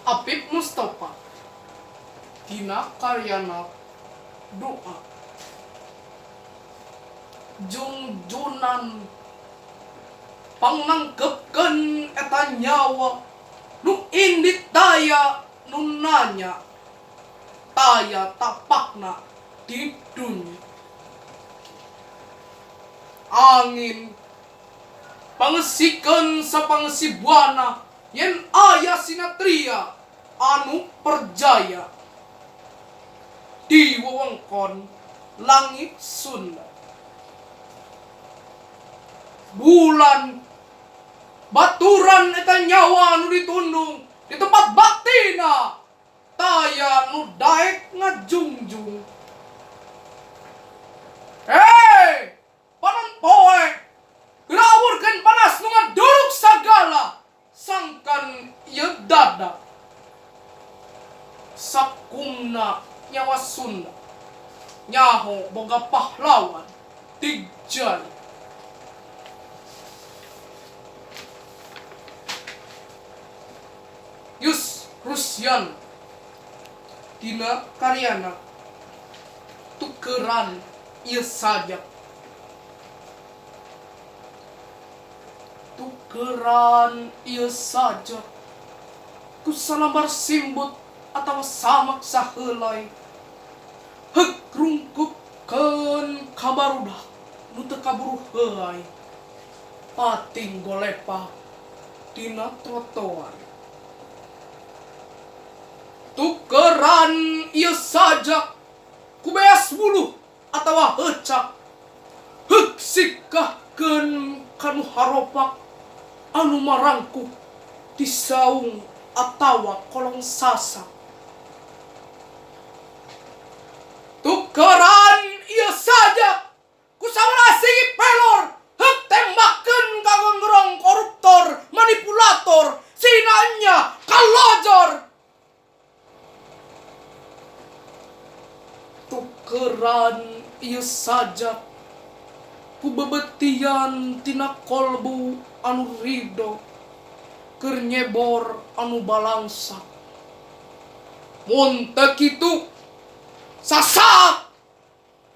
Apip Mustofa dina karyana Doa Jungjunan pangnangkepkeun eta nyawa nu indit daya nu nanya taya tapakna di dunya. Angin pangesikeun sapangesi buana yen aya sinatria anu perjaya di wewengkon langit Sunda. Bulan baturan eta nyawa anu ditundung di tempat baktina taya nu daek ngajungjung. Hei, panon poe geura awurkeun panas nu ngaduruk sagala sangkan ieu dada. Sakumna nyawa Sunda nyaho boga pahlawan Digjaya. Yus Rusyan dina karyana Tukeran Ieu Sajak. Tukeran ieu sajak ku salambar simbut atawa samak saheulai heuk rungkupkeun ka barudak nu teu kaburu heuay pating golepa dina trotoar. Tukeran ieu sajak ku beas buluh atawa heucak heuk sikahkeun ka nu haropak anu marangkuk di saung atawa kolong sasak. Tukeran ieu sajak ku sabaraha sigi pelor heuk tembakeun ka gonggrong koruptor manipulator sina nya kalojor. Tukeran ieu sajak ku bebetian tina kolbu anu ridho keur nyebor anu balangsak. Mun teu kitu sasak.